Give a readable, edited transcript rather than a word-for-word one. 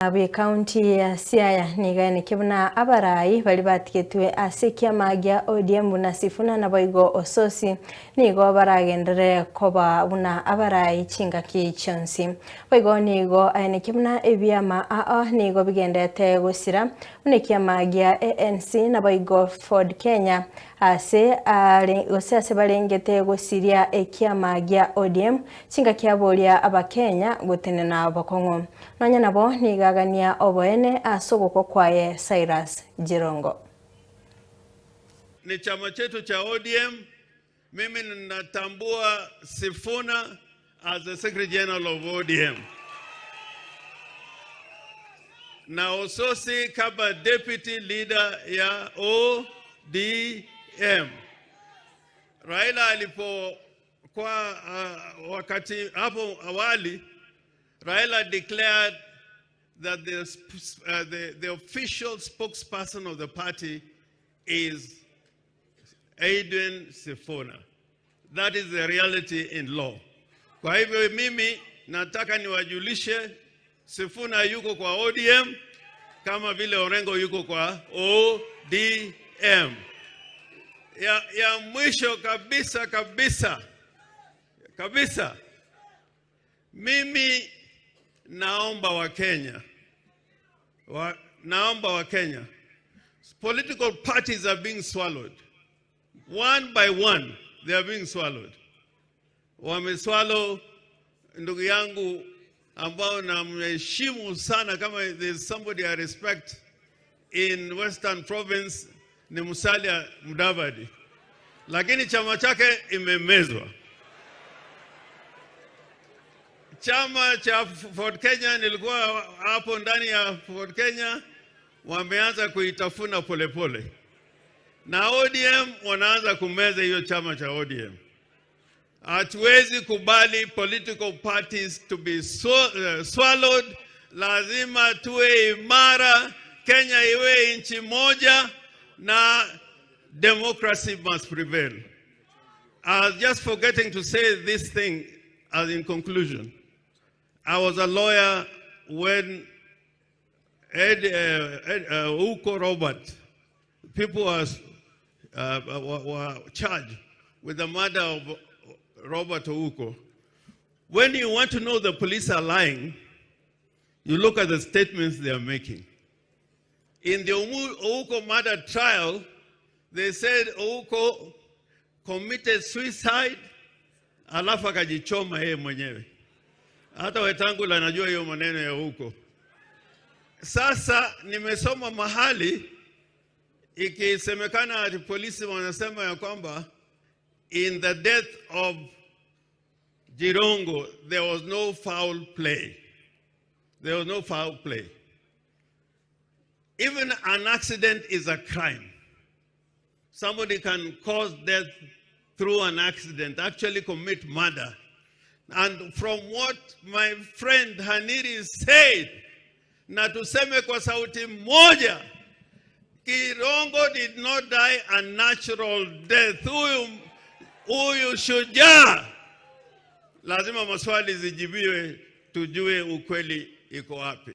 Bwe county ya Siaya nigane kibuna abarai bali batiketwe ase kiama gia ODM buna Sifuna na boigo Ososi nigo baragendere koba buna abarai chingaki chionsi boigo nigo aene kibuna ebiama aa nigo bigendete gosira buna kiama gia ANC na boigo Ford Kenya ase are gose ase barengete gosiria ekiama gia ODM chingaki aboria abakenya gotenena bakong'o nonya nabo nigagania oboene ase ogoko kwaye Cyrus Jirongo. Ni chama chetu cha ODM. Mimi ninatambua Sifuna as the Secretary General of ODM na Ososi kama deputy leader ya ODM. Raila alipokuwa wakati hapo awali, Raila declared that the official spokesperson of the party is Edwin Sifuna. That is the reality in law. Kwa hivyo mimi nataka niwajulishe Sifuna yuko kwa ODM kama vile Orengo yuko kwa ODM. Ya mwisho kabisa kabisa kabisa, mimi naomba Wakenya, naomba Wakenya, political parties are being swallowed. One by one, they are being swallowed. Wameswallow ndugu yangu ambao namheshimu sana, kama there's somebody I respect in Western Province ni Musalia Mudavadi, lakini chama chake imemezwa. Chama cha Ford Kenya, nilikuwa hapo ndani ya Ford Kenya, wameanza kuitafuna polepole, na ODM wanaanza kumeza hiyo chama cha ODM. Hatuwezi kubali political parties to be swallowed. Lazima tuwe imara, Kenya iwe nchi moja na democracy must prevail. I was just forgetting to say this thing as in conclusion. I was a lawyer when Ouko Robert, people were charged with the murder of Robert Ouko. When you want to know the police are lying, you look at the statements they are making. In the Ouko murder trial, they said Ouko committed suicide, alafu akajichoma yeye mwenyewe. Hata Wetangula anajua hiyo maneno ya Ouko. Sasa nimesoma mahali ikisemekana ati polisi wanasema ya kwamba in the death of Jirongo there was no foul play. There was no foul play. Even an accident is a crime. Somebody can cause death through an accident, actually commit murder. And from what my friend Khaniri said, na tuseme kwa sauti moja, Jirongo did not die a natural death. Huyu shujaa, lazima maswali zijibiwe, tujue ukweli iko wapi.